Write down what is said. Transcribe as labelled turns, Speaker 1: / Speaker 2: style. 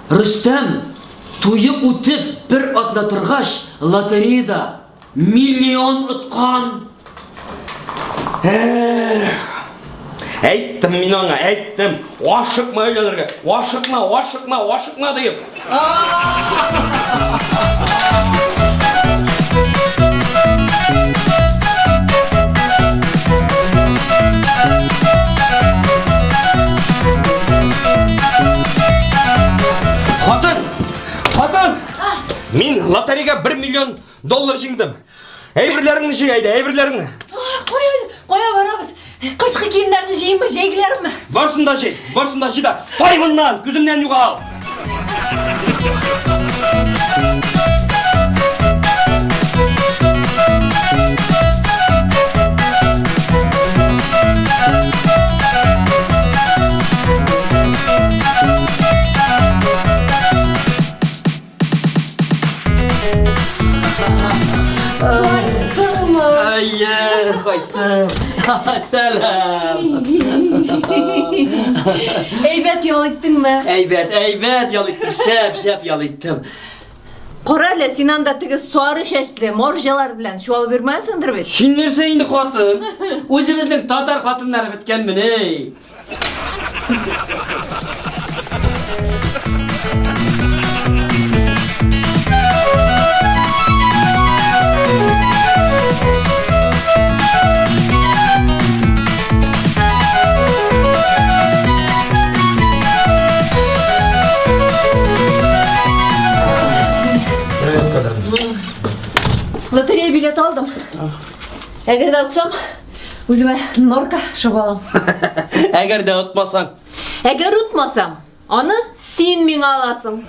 Speaker 1: Рөстәм туе үтеп бер атна торгач, лотереяда миллион откан.
Speaker 2: Эх! Әйттем мин аңа, әйттем. Ашыкма өйләнергә. Ашыкма, ашыкма, ашыкма диеп. Хатын! Хатын! Мин лотереяга 1 миллион доллар җиңдем. Әйберләреңне җый әйдә, әйберләреңне.
Speaker 3: Кая, кая барабыз? Кышкы киемнәрне җыймы, җәйгеләрме?
Speaker 2: Барсын да җый, барсын да җый да. Тай моннан, күземнән югал.
Speaker 3: Кайттыңмы?
Speaker 1: Әйе, кайттым. Сәлам.
Speaker 3: Әйбәт ял иттеңме?
Speaker 1: Әйбәт, әйбәт ял иттем. Шәп, шәп ял иттем.
Speaker 3: Кара әле, син анда теге сары чәчле морҗалар белән чуалып йөрмәгәнсеңдер бит?
Speaker 1: Син нәрсә инде хатын? Үзебезнең татар хатыннары беткәнмени?
Speaker 3: Лотерея билеты алдым. Әгәр дә отсам, Үземә норка шып алам.
Speaker 1: Әгәр дә отмасаң.
Speaker 3: Әгәр отмасам, аны син миңа аласың.